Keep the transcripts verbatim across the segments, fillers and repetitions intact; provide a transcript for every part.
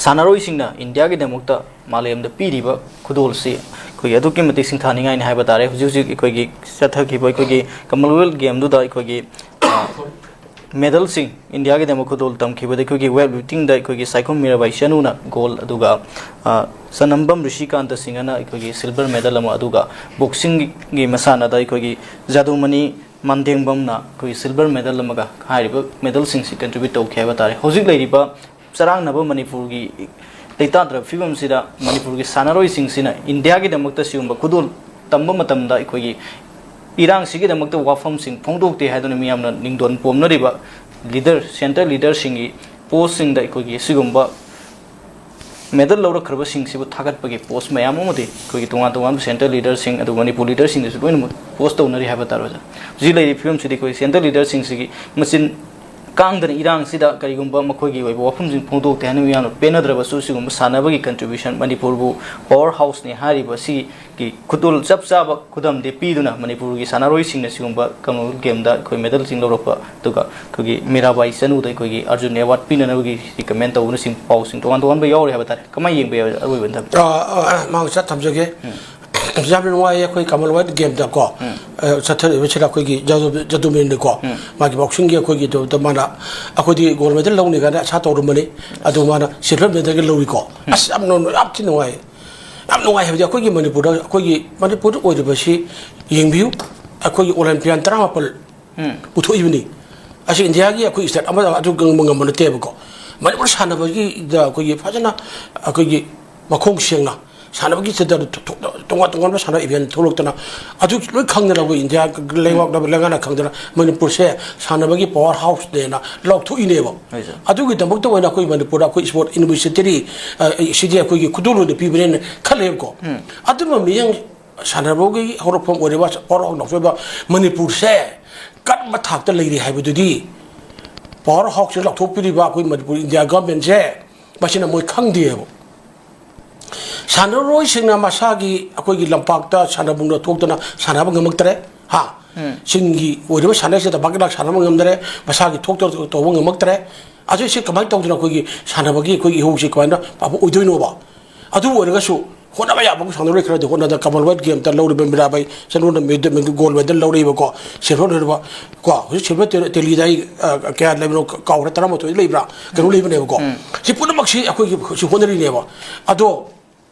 ꯁꯥꯟꯅꯔꯣꯏꯁꯤꯡꯅ ꯏꯟꯗꯤꯌꯥꯒꯤꯗꯃꯛꯇ ꯃꯥꯂꯦꯝꯗ ꯄꯤꯔꯤꯕ ꯈꯨꯗꯣꯜꯁꯤ ꯑꯩꯈꯣꯏꯒꯤ ꯑꯗꯨꯛꯀꯤ ꯃꯇꯤꯛ ꯁꯤꯡꯊꯥꯅꯤꯡꯉꯥꯏꯅꯤ ꯍꯥꯏꯕ ꯇꯥꯔꯦ꯫ ꯍꯧꯖꯤꯛ ꯍꯧꯖꯤꯛ ꯑꯩꯈꯣꯏꯒꯤ ꯆꯠꯊꯈꯤꯕ ꯑꯩꯈꯣꯏꯒꯤ Commonwealth Gameꯗꯨꯗ ꯑꯩꯈꯣꯏꯒꯤ, ꯑ, medalꯁꯤꯡ ꯏꯟꯗꯤꯌꯥꯒꯤꯗꯃꯛ ꯈꯨꯗꯣꯜ ꯇꯝꯈꯤꯕꯗ ꯑꯩꯈꯣꯏꯒꯤ weight liftingꯗ ꯑꯩꯈꯣꯏꯒꯤ ꯁꯥꯏꯈꯨꯝ ꯃꯤꯔꯥꯕꯥꯏ ꯆꯅꯨꯅ gold, ꯑꯗꯨꯒ, ꯑ, ꯆꯅꯝꯕꯝ ꯔꯤꯁꯤꯀꯥꯟꯇ ꯁꯤꯡꯍꯅ ꯑꯩꯈꯣꯏꯒꯤ silver medal ꯑꯃ, ꯑꯗꯨꯒ boxingꯒꯤ ꯃꯁꯥꯟꯅꯗ ꯑꯩꯈꯣꯏꯒꯤ ꯖꯥꯗꯨꯃꯅꯤ ꯃꯥꯟꯗꯦꯡꯕꯝꯅ ꯑꯩꯈꯣꯏꯒꯤ silver medal ꯑꯃꯒ ꯍꯥꯏꯔꯤꯕ medalꯁꯤꯡꯁꯤ contribute ꯇꯧꯈꯤ ꯍꯥꯏꯕ ꯇꯥꯔꯦ꯫ ꯍꯧꯖꯤꯛ ꯂꯩꯔꯤꯕ ꯆꯔꯥꯡꯅꯕ ꯃꯅꯤꯄꯨꯔꯒꯤ ꯂꯩꯇꯥꯗ꯭ꯔꯕ ꯐꯤꯕꯝꯁꯤꯗ ꯃꯅꯤꯄꯨꯔꯒꯤ ꯁꯥꯟꯅꯔꯣꯏꯁꯤꯡꯁꯤꯅ ꯏꯟꯗꯤꯌꯥꯒꯤꯗꯃꯛꯇ ꯁꯤꯒꯨꯝꯕ ꯈꯨꯗꯣꯜ ꯇꯝꯕ ꯃꯇꯝꯗ ꯑꯩꯈꯣꯏꯒꯤ ꯏꯔꯥꯡꯁꯤꯒꯤꯗꯃꯛꯇ ꯋꯥꯐꯝꯁꯤꯡ ꯐꯣꯡꯗꯣꯛꯇꯦ ꯍꯥꯏꯗꯨꯅ ꯃꯤꯌꯥꯝꯅ ꯅꯤꯡꯗꯣꯟ ꯄꯣꯝꯅꯔꯤꯕ leader, central leaderꯁꯤꯡꯒꯤ postꯁꯤꯡꯗ ꯑꯩꯈꯣꯏꯒꯤ ꯁꯤꯒꯨꯝꯕ medal ꯂꯧꯔꯛꯈ꯭ꯔꯕꯁꯤꯡꯁꯤꯕꯨ ꯊꯥꯒꯠꯄꯒꯤ post ꯃꯌꯥꯝ ꯑꯃꯗꯤ ꯑꯩꯈꯣꯏꯒꯤ ꯇꯣꯉꯥꯟ ꯇꯣꯉꯥꯟꯕ central leaderꯁꯤꯡ, ꯑꯗꯨꯒ ꯃꯅꯤꯄꯨꯔ leaderꯁꯤꯡꯗꯁꯨ ꯂꯣꯏꯅꯃꯛ post ꯇꯧꯅꯔꯤ ꯍꯥꯏꯕ ꯇꯥꯔꯦ ꯑꯣꯖꯥ꯫ ꯍꯧꯖꯤꯛ ꯂꯩꯔꯤꯕ ꯐꯤꯕꯝꯁꯤꯗꯤ ꯑꯩꯈꯣꯏ central leaderꯁꯤꯡꯁꯤꯒꯤ ꯃꯆꯤꯟ ꯀꯥꯡꯗꯅ ꯏꯔꯥꯡꯁꯤꯗ ꯀꯔꯤꯒꯨꯝꯕ ꯃꯈꯣꯏꯒꯤ ꯑꯣꯏꯕ ꯋꯥꯐꯝꯁꯤꯡ ꯐꯣꯡꯗꯣꯛꯇꯦ ꯍꯥꯏꯅ ꯃꯤꯌꯥꯝꯅ ꯄꯦꯟꯅꯗ꯭ꯔꯕꯁꯨ, ꯁꯤꯒꯨꯝꯕ ꯁꯥꯟꯅꯕꯒꯤ contribution, ꯃꯅꯤꯄꯨꯔꯕꯨ power houseꯅꯤ ꯍꯥꯏꯔꯤꯕ ꯑꯁꯤꯒꯤ ꯈꯨꯗꯣꯜ ꯆꯞ ꯆꯥꯕ ꯈꯨꯗꯝꯗꯤ ꯄꯤꯗꯨꯅ ꯃꯅꯤꯄꯨꯔꯒꯤ ꯁꯥꯟꯅꯔꯣꯏꯁꯤꯡꯅ ꯁꯤꯒꯨꯝꯕ Commonwealth Gameꯗ ꯑꯩꯈꯣꯏ medalꯁꯤꯡ ꯂꯧꯔꯛꯄ, ꯑꯗꯨꯒ ꯑꯩꯈꯣꯏꯒꯤ ꯃꯤꯔꯥꯕꯥꯏ ꯆꯅꯨꯗ ꯑꯩꯈꯣꯏꯒꯤ Arjun Award ꯄꯤꯅꯅꯕꯒꯤ recommend ꯇꯧꯕꯅꯆꯤꯡꯕ ꯄꯥꯎꯁꯤꯡ ꯇꯣꯉꯥꯟ ꯇꯣꯉꯥꯟꯕ ꯌꯥꯎꯔꯤ ꯍꯥꯏꯕ ꯇꯥꯔꯦ꯫ ꯀꯃꯥꯏꯅ ꯌꯦꯡꯕ ꯌꯥꯏ ꯑꯔꯣꯏꯕ ꯊꯝꯖꯒꯦ꯫ ꯑ, ꯑ, ꯑ, ꯃꯥꯡ ꯆꯠ ꯊꯝꯖꯒꯦ꯫ ꯌꯥꯝꯅ ꯅꯨꯡꯉꯥꯏꯌꯦ꯫ ꯑꯩꯈꯣꯏ Commonwealth Gameꯗꯀꯣ, ꯑ, ꯆꯠꯊꯔꯤꯕꯁꯤꯗ ꯑꯩꯈꯣꯏꯒꯤ ꯖꯥꯗꯨ-, ꯖꯥꯗꯨꯃꯦꯟꯅꯤꯀꯣ, ꯃꯥꯒꯤ boxingꯒꯤ ꯑꯩꯈꯣꯏꯒꯤ ꯑꯗꯨꯗ ꯃꯥꯅ ꯑꯩꯈꯣꯏꯗꯤ gold medal ꯂꯧꯅꯤ ꯀꯥꯏꯅ ꯑꯁꯥ ꯇꯧꯔꯝꯕꯅꯤ꯫ ꯑꯗꯨ ꯃꯥꯅ silver medalꯒ ꯂꯧꯏꯀꯣ꯫ ꯑꯁ, ꯌꯥꯝ ꯅꯨꯡ-, ꯌꯥꯝ ꯊꯤ ꯅꯨꯡꯉꯥꯏ꯫ ꯌꯥꯝ ꯅꯨꯡꯉꯥꯏ ꯍꯥꯏꯕꯗꯤ ꯑꯩꯈꯣꯏꯒꯤ ꯃꯅꯤꯄꯨꯔꯗ, ꯑꯩꯈꯣꯏꯒꯤ ꯃꯅꯤꯄꯨꯔꯗ ꯑꯣꯏꯔꯤꯕꯁꯤ ꯌꯦꯡꯕꯤꯌꯨ꯫ ꯑꯩꯈꯣꯏꯒꯤ Olympian ꯇꯔꯥꯃꯥꯄꯜ ꯄꯨꯊꯣꯛꯏꯕꯅꯤ꯫ ꯑꯁꯤ ꯏꯟꯗꯤꯌꯥꯒꯤ ꯑꯩꯈꯣꯏ state ꯑꯃꯗ ꯑꯗꯨ ꯉꯝꯕ ꯉꯝꯕ ꯅꯠꯇꯦꯕꯀꯣ꯫ ꯃꯅꯤꯄꯨꯔ ꯁꯥꯟꯅꯕꯒꯤꯗ ꯑꯩꯈꯣꯏꯒꯤ ꯐꯖꯅ ꯑꯩꯈꯣꯏꯒꯤ ꯃꯈꯣꯡ ꯁꯦꯡꯅ ꯁꯥꯟꯅꯕꯒꯤ ꯆꯠꯇꯗ ꯊꯣ-, ꯊꯣ-, ꯇꯣꯉꯥꯟ ꯇꯣꯉꯥꯟꯕ ꯁꯥꯟꯅ event ꯊꯣꯛꯂꯛꯇꯅ ꯑꯗꯨ ꯂꯣꯏ ꯈꯪꯗꯅ ꯑꯩꯈꯣꯏ ꯏꯟꯗꯤꯌꯥ ꯂꯩꯉꯥꯛꯅ ꯂꯩꯉꯥꯛꯅ ꯈꯪꯗꯅ ꯃꯅꯤꯄꯨꯔꯁꯦ ꯁꯥꯟꯅꯕꯒꯤ power houseꯅꯦꯅ ꯂꯥꯎꯊꯣꯛꯏꯅꯦꯕ꯫ ꯍꯣꯏ, ꯁꯥꯔ꯫ ꯑꯗꯨꯒꯤꯗꯃꯛꯇ ꯑꯣꯏꯅ ꯑꯩꯈꯣꯏ ꯃꯅꯤꯄꯨꯔꯗ ꯑꯩꯈꯣꯏ sport university, ꯑ, ꯁꯤꯗꯤ ꯑꯩꯈꯣꯏꯒꯤ ꯈꯨꯗꯣꯜ ꯑꯣꯏꯅ ꯄꯤꯕꯅꯦꯅ ꯈꯜꯂꯦꯕꯀꯣ꯫ ꯑꯗꯨꯝꯕ ꯃꯤꯠꯌꯦꯡ ꯁꯥꯟꯅꯕꯒꯤ ꯍꯧꯔꯛꯐꯝ ꯑꯣꯏꯔꯤꯕ ꯄꯣꯔꯣꯛ ꯂꯥꯎꯊꯣꯛꯏꯕ ꯃꯅꯤꯄꯨꯔꯁꯦ ꯀꯔꯝꯕ ꯊꯥꯛꯇ ꯂꯩꯔꯤ ꯍꯥꯏꯕꯗꯨꯗꯤ power houseꯁꯦ ꯂꯥꯎꯊꯣꯛꯄꯤꯔꯤꯕ ꯑꯩꯈꯣꯏ ꯃꯅꯤꯄꯨꯔ ꯏꯟꯗꯤꯌꯥ governmentꯁꯦ ꯃꯁꯤꯅ ꯃꯣꯏ ꯈꯪꯗꯦꯕ꯫ ꯁꯥꯟꯅꯔꯣꯏꯁꯤꯡꯅ ꯃꯁꯥꯒꯤ ꯑꯩꯈꯣꯏꯒꯤ ꯂꯝꯄꯥꯛꯇ ꯁꯥꯟꯅꯕꯨꯡꯗ ꯊꯣꯛꯇꯅ ꯁꯥꯟꯅꯕ ꯉꯝꯃꯛꯇ꯭ꯔꯦ꯫ ꯍꯥ? ꯆꯤꯡꯒꯤ ꯑꯣꯏꯔꯤꯕ ꯁꯥꯟꯅꯔꯣꯏꯁꯤꯗ ꯃꯥꯒꯤ ꯂꯥꯛ ꯁꯥꯟꯅꯕ ꯉꯝꯗ꯭ꯔꯦ, ꯃꯁꯥꯒꯤ ꯊꯣꯛꯇ ꯇꯧꯕ ꯉꯝꯃꯛꯇ꯭ꯔꯦ꯫ ꯑꯗꯨ ꯁꯤ ꯀꯃꯥꯏꯅ ꯇꯧꯗꯅ ꯑꯩꯈꯣꯏꯒꯤ ꯁꯥꯟꯅꯕꯒꯤ ꯑꯩꯈꯣꯏꯒꯤ ꯏꯍꯧꯁꯤ ꯀꯃꯥꯏꯅ ꯑꯐꯕ ꯑꯣꯏꯗꯣꯏꯅꯣꯕ? ꯑꯗꯨ ꯑꯣꯏꯔꯒꯁꯨ ꯍꯣꯠꯅꯕ ꯌꯥꯕ ꯁꯥꯟꯅꯔꯣꯏ ꯈꯔꯗꯤ ꯍꯣꯠꯅꯗ Commonwealth Gameꯇ ꯂꯧꯔꯤꯕ ꯃꯤꯔꯥꯕꯥꯏ ꯆꯅꯨꯅ gold medal ꯂꯧꯔꯛꯏꯕꯀꯣ, silver ꯂꯧꯔꯤꯕ ꯀꯣ, ꯍꯧꯖꯤꯛ silver ꯇꯦ-, tallyꯗ ꯑꯩ, ꯑ, ꯀꯌꯥ ꯂꯩꯕꯅꯣ ꯀꯥꯎꯈ꯭ꯔꯦ, ꯇꯔꯥꯃꯥꯊꯣꯏ ꯂꯩꯕ꯭ꯔꯥ ꯀꯩꯅꯣ ꯂꯩꯕꯅꯦꯕꯀꯣ꯫ ꯁꯤ ꯄꯨꯝꯅꯃꯛꯁꯤ ꯑꯩꯈꯣꯏꯒꯤ ꯍꯧꯖꯤꯛ ꯍꯣꯠꯅꯔꯤꯅꯦꯕ꯫ ꯑꯗꯣ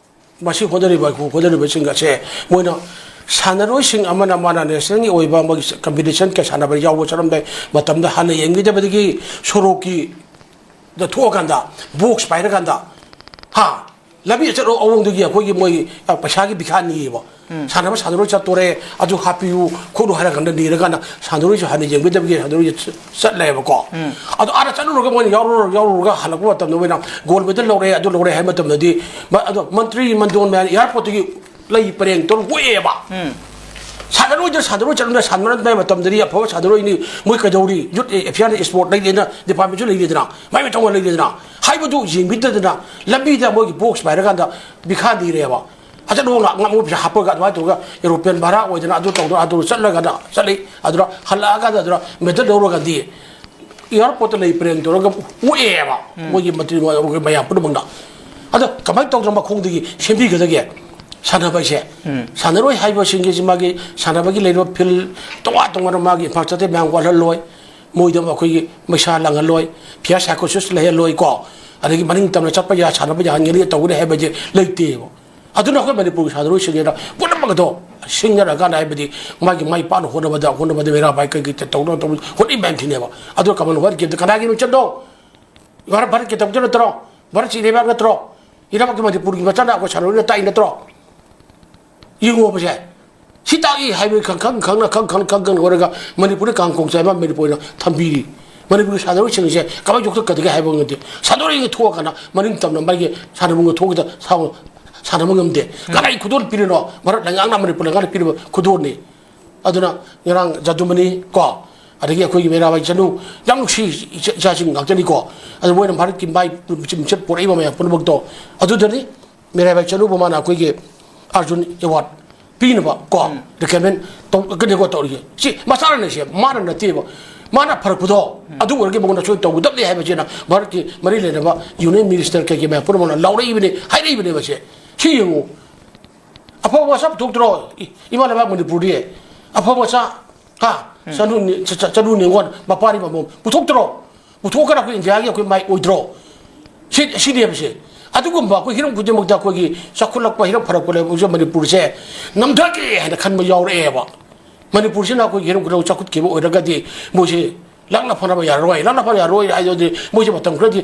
ꯃꯁꯤ ꯍꯣꯠꯅꯔꯤꯕ, ꯍꯣꯠꯅꯔꯤꯕꯁꯤꯡ ꯑꯁꯦ ꯃꯣꯏꯅ ꯁꯥꯟꯅꯔꯣꯏꯁꯤꯡ ꯑꯃꯅ ꯃꯥꯅ nationalꯒꯤ ꯑꯣꯏꯕ ꯃꯣꯏꯒꯤ competition ꯀꯌꯥ ꯁꯥꯟꯅꯕ ꯌꯥꯎꯕ ꯆꯠꯂꯝꯗꯥꯏ ꯃꯇꯝꯗ ꯍꯥꯟꯅ ꯌꯦꯡꯕꯤꯗꯕꯗꯒꯤ ꯁꯣꯔꯣꯛꯀꯤꯗ ꯊꯣꯛꯑꯀꯥꯟꯗ, box ꯄꯥꯏꯔꯀꯥꯟꯗ, ꯍꯥ, ꯂꯝꯕꯤ ꯆꯠꯂꯣ ꯑꯋꯣꯡꯗꯒꯤ ꯑꯩꯈꯣꯏꯒꯤ ꯃꯣꯏ, ꯑ, ꯄꯩꯁꯥꯒꯤ ꯚꯤꯈꯥ ꯅꯤꯌꯦꯕ꯫ ꯁꯥꯟꯅꯕ ꯁꯥꯟꯅꯔꯣꯏ ꯆꯠꯇꯣꯔꯦ, ꯑꯗꯨ ꯍꯥꯞꯄꯤꯌꯨ ꯈꯣꯠꯂꯨ ꯍꯥꯏꯔ ꯀꯥꯟꯗ ꯅꯤꯔꯀꯥꯟꯗ ꯁꯥꯟꯅꯔꯣꯏꯁꯨ ꯍꯥꯟꯅ ꯌꯦꯡꯕꯤꯗꯕꯒꯤ ꯁꯥꯟꯅꯔꯣꯏꯁꯨ ꯆꯠ-, ꯆꯠꯂꯦꯕꯀꯣ꯫ ꯑꯗꯣ ꯑꯥꯗ ꯆꯠꯂꯨꯔꯒ ꯃꯣꯏꯅ ꯌꯥꯎꯔꯨꯔ-, ꯌꯥꯎꯔꯨꯔꯒ ꯍꯜꯂꯛꯄ ꯃꯇꯝꯗ ꯃꯣꯏꯅ gold medal ꯂꯧꯔꯦ, ꯑꯗꯨ ꯂꯧꯔꯦ ꯍꯥꯏꯕ ꯃꯇꯝꯗꯗꯤ, ꯃ-, ꯑꯗꯣ ꯃꯟꯇ꯭ꯔꯤ ꯃꯟꯗꯣꯟ ꯃꯌꯥꯝ airportꯇꯒꯤ ꯂꯩ ꯄꯔꯦꯡ ꯇꯧꯔ ꯑꯣꯛꯑꯦꯕ꯫ ꯁꯥꯟꯅꯔꯣꯏꯗ ꯁꯥꯟꯅꯔꯣꯏ ꯆꯠꯂꯝꯗ ꯁꯥꯟꯅꯔꯝꯗꯥꯏ ꯃꯇꯝꯗꯗꯤ ꯑꯐꯕ ꯁꯥꯟꯅꯔꯣꯏꯅꯤ, ꯃꯣꯏ ꯀꯩꯗꯧꯔꯤ? Youth Affairs Sport ꯂꯩꯔꯦꯅ departmentꯁꯨ ꯂꯩꯔꯦꯗꯅ, ꯃꯥꯏ ꯃꯊꯧ ꯂꯩꯔꯦꯗꯅ, ꯍꯥꯏꯕꯗꯨ ꯌꯦꯡꯕꯤꯗꯗꯅ ꯂꯝꯕꯤꯗ ꯃꯣꯏꯒꯤ box ꯄꯥꯏꯔꯀꯥꯟꯗ ꯚꯤꯈꯥ ꯅꯤꯔꯦꯕ꯫ ꯑꯆꯠ ꯑꯋꯣꯡ ꯉꯥꯛ ꯉꯥꯛ ꯄꯩꯁꯥ ꯍꯥꯞꯄꯒ ꯑꯗꯨꯃꯥꯏꯅ ꯇꯧꯔꯒ aeroplane ꯚꯔꯥ ꯑꯣꯏꯗꯅ ꯑꯗꯨ ꯇꯧꯗꯅ ꯑꯗꯨ ꯆꯠꯂꯒꯅ ꯆꯠꯂꯤ꯫ ꯑꯗꯨꯅ ꯍꯜꯂꯛꯑꯀꯥꯟꯗ ꯑꯗꯨꯅ medal ꯂꯧꯔꯒꯗꯤ airportꯇ ꯂꯩ ꯄꯔꯦꯡ ꯇꯧꯔꯒ ꯑꯣꯛꯑꯦꯕ꯫ ꯃꯣꯏꯒꯤ ꯃꯟꯇ꯭ꯔꯤ ꯃꯌꯥꯝ ꯄꯨꯝꯅꯃꯛꯅ꯫ ꯑꯗꯣ ꯀꯃꯥꯏꯅ ꯇꯧꯗꯅ ꯃꯈꯣꯡꯗꯒꯤ ꯁꯦꯝꯕꯤꯒꯗꯒꯦ? ꯁꯥꯟꯅꯕ ꯍꯥꯏꯁꯦ, ꯁꯥꯟꯅꯔꯣꯏ ꯍꯥꯏꯕꯁꯤꯡꯒꯤꯁꯤ ꯃꯥꯒꯤ ꯁꯥꯟꯅꯕꯒꯤ ꯂꯩꯔꯤꯕ field ꯇꯣꯉꯥꯟ ꯇꯣꯉꯥꯟꯕ ꯃꯥꯒꯤ infrastructure ꯃꯌꯥꯝ ꯋꯥꯠꯍꯜꯂꯣꯏ, ꯃꯣꯏꯗ ꯑꯩꯈꯣꯏꯒꯤ ꯃꯩꯁꯥ ꯂꯥꯡꯍꯜꯂꯣꯏ, fair psychosis ꯂꯩꯍꯜꯂꯣꯏꯀꯣ, ꯑꯗꯒꯤ ꯃꯅꯤꯡ ꯇꯝꯅ ꯆꯠꯄ ꯌꯥ-, ꯁꯥꯟꯅꯕ ꯌꯥꯍꯟꯒꯅꯤ ꯇꯧꯒꯅꯤ ꯍꯥꯏꯕꯁꯦ ꯂꯩꯇꯦꯕ꯫ ꯑꯗꯨꯅ ꯑꯩꯈꯣꯏ ꯃꯅꯤꯄꯨꯔꯒꯤ ꯁꯥꯟꯅꯔꯣꯏꯁꯤꯡꯁꯤꯅ ꯄꯨꯝꯅꯃꯛ ꯑꯗꯣ ꯁꯤꯡꯅꯔꯀꯥꯟꯗ, ꯍꯥꯏꯕꯗꯤ ꯃꯥꯒꯤ ꯃꯥꯏ ꯄꯥꯛꯅ ꯍꯣꯠꯅꯕꯗ, ꯍꯣꯠꯅꯕꯗ ꯃꯩꯔꯥ ꯄꯥꯏ ꯀꯩ ꯀꯩ ꯇꯧꯅꯕ ꯇꯧꯕ ꯍꯣꯠꯅꯔꯤ ꯃꯌꯥꯝꯁꯤꯅꯦꯕ꯫ ꯑꯗꯣ Commonwealth Gameꯗ ꯀꯅꯥꯒꯤ ꯃꯤꯡꯆꯠꯅꯣ? ꯚꯥꯔꯠ, ꯚꯥꯔꯠꯀꯤ ꯇꯧꯕꯗ ꯅꯠꯇ꯭ꯔꯣ? ꯚꯥꯔꯠꯁꯤ ꯏꯔꯩꯕꯥꯛ ꯅꯠꯇ꯭ꯔꯣ? ꯏꯔꯩꯕꯥꯛꯀꯤ ꯃꯅꯤꯄꯨꯔꯒꯤ ꯃꯆꯥꯅ ꯑꯩꯈꯣꯏ ꯁꯥꯟꯅꯔꯣꯏꯅ ꯇꯥꯛꯏ ꯅꯠꯇ꯭ꯔꯣ? ꯌꯦꯡꯉꯣꯕꯁꯦ꯫ ꯁꯤ ꯇꯥꯛꯏ ꯍꯥꯏꯕ ꯈꯪ-, ꯈꯪ-, ꯈꯪꯅ-, ꯈꯪ-, ꯈꯪ-, ꯈꯪ-, ꯈꯪꯅ ꯑꯣꯏꯔꯒ ꯃꯅꯤꯄꯨꯔꯗ ꯀꯥꯡ ꯈꯣꯡ ꯆꯥꯏꯕ ꯃꯅꯤꯄꯨꯔꯅ ꯊꯝꯕꯤꯔꯤ꯫ ꯃꯅꯤꯄꯨꯔꯒꯤ ꯁꯥꯟꯅꯔꯣꯏꯁꯤꯡꯁꯦ ꯀꯃꯥꯏꯅ ꯌꯣꯛꯈꯠꯀꯗꯒꯦ ꯍꯥꯏꯕ ꯉꯝꯗꯦ꯫ ꯁꯥꯟꯅꯔꯣꯏꯒꯤ ꯊꯣꯛꯑꯀꯥꯟꯗ ꯃꯅꯤꯡ ꯇꯝꯅ ꯃꯥꯒꯤ ꯁꯥꯟꯅꯕꯨꯡꯗ ꯊꯣꯛꯈꯤꯗ ꯁꯥ-, ꯁꯥꯟꯅꯕ ꯉꯝꯗꯦ꯫ ꯀꯅꯥꯒꯤ ꯈꯨꯗꯣꯜ ꯄꯤꯔꯤꯅꯣ? ꯚꯥꯔꯠ ꯂꯩꯉꯥꯛꯅ ꯃꯅꯤꯄꯨꯔ ꯂꯩꯉꯥꯛꯅ ꯄꯤꯔꯤꯕ ꯈꯨꯗꯣꯜꯅꯤ꯫ ꯑꯗꯨꯅ ꯉꯔꯥꯡ ꯖꯥꯗꯨꯃꯅꯤ ꯀꯣ, ꯑꯗꯒꯤ ꯑꯩꯈꯣꯏꯒꯤ ꯃꯩꯔꯥꯕꯥꯏ ꯆꯅꯨ, ꯌꯥꯝ ꯅꯨꯡꯁꯤ ꯏꯆꯥ-, ꯏꯆꯥꯁꯤꯡ ꯉꯥꯛꯇꯅꯤꯀꯣ꯫ ꯑꯗꯨ ꯃꯣꯏꯅ ꯚꯥꯔꯠꯀꯤ ꯃꯥꯏ ꯃꯤꯡꯆꯠ ꯄꯣꯔꯛꯏꯕ ꯃꯌꯥꯝ ꯄꯨꯝꯅꯃꯛꯇꯣ ꯑꯗꯨꯗꯅꯤ꯫ ꯃꯩꯔꯥꯕꯥꯏ ꯆꯅꯨꯕꯨ ꯃꯥꯅ ꯑꯩꯈꯣꯏꯒꯤ ꯑꯔꯖꯨꯟ award ꯄꯤꯅꯕ ꯀꯣ ꯔꯤꯀꯃꯦꯟ ꯇꯧꯒꯅꯤꯀꯣ ꯇꯧꯔꯤꯁꯦ꯫ ꯁꯤ ꯃꯁꯥꯅꯅꯦ, ꯁꯦ ꯃꯥꯅ ꯅꯠꯇꯦꯕ꯫ ꯃꯥꯅ ꯐꯔꯛꯄꯗꯣ ꯑꯗꯨ ꯑꯣꯏꯔꯒꯗꯤ ꯃꯉꯣꯟꯗ ꯁꯣꯏ ꯇꯧꯒꯗꯕꯅꯤ ꯍꯥꯏꯕꯁꯤꯅ ꯚꯥꯔꯠꯀꯤ ꯃꯔꯤ ꯂꯩꯅꯕ ꯌꯨꯅꯤꯌꯟ ꯃꯤꯅꯤꯁꯇꯔ ꯀꯩꯀꯩ ꯃꯌꯥꯝ ꯄꯨꯝꯅꯃꯛꯅ ꯂꯥꯎꯔꯛꯏꯕꯅꯤ, ꯍꯥꯏꯔꯛꯏꯕꯅꯦꯕ꯫ ꯁꯦ ꯁꯤ ꯌꯦꯡꯉꯨ, ꯑꯐꯕ ꯃꯆꯥ ꯄꯨꯊꯣꯛꯇ꯭ꯔꯣ? ꯏ- ꯏꯃꯥ ꯂꯩꯕꯥꯛ ꯃꯅꯤꯄꯨꯔꯗꯤ ꯑꯐꯕ ꯃꯆꯥ, ꯍꯥ? ꯆꯅꯨ ꯅꯤ- ꯆ- ꯆ- ꯆꯅꯨ ꯅꯤꯉꯣꯜ ꯃꯄꯥꯔꯤ ꯃꯃꯣꯝ ꯄꯨꯊꯣꯛꯇ꯭ꯔꯣ? ꯄꯨꯊꯣꯛꯑꯒ ꯑꯩꯈꯣꯏ ꯏꯟꯗꯤꯌꯥꯒꯤ ꯑꯩꯈꯣꯏ ꯃꯥꯏ ꯑꯣꯏꯗ꯭ꯔꯣ? ꯁꯤ ꯁꯤꯅꯦꯕꯁꯦ꯫ ꯑꯗꯨꯒꯨꯝꯕ ꯑꯩꯈꯣꯏ ꯍꯤꯔꯝ ꯈꯨꯗꯤꯡꯃꯛꯇ ꯑꯩꯈꯣꯏꯒꯤ ꯆꯥꯎꯈꯠꯂꯛꯄ, ꯍꯤꯔꯝ ꯐꯔꯛꯄ ꯂꯩꯕꯁꯦ ꯃꯅꯤꯄꯨꯔꯁꯦ ꯅꯝꯊꯒꯦ ꯍꯥꯏꯅ ꯈꯟꯕ ꯌꯥꯎꯔꯛꯑꯦꯕ꯫ ꯃꯅꯤꯄꯨꯔꯁꯤꯅ ꯑꯩꯈꯣꯏꯒꯤ ꯍꯤꯔꯝ ꯈꯨꯗꯤꯡꯃꯛ ꯆꯥꯎꯈꯠꯈꯤꯕ ꯑꯣꯏꯔꯒꯗꯤ ꯃꯣꯏꯁꯦ ꯂꯥꯛꯅ ꯐꯅꯕ ꯌꯥꯔꯔꯣꯏ꯫ ꯂꯥꯛꯅ ꯐꯅꯕ ꯌꯥꯔꯔꯣꯏ ꯍꯥꯏꯗꯨꯗꯤ ꯃꯣꯏꯁꯦ ꯃꯇꯝ ꯈꯔꯗꯤ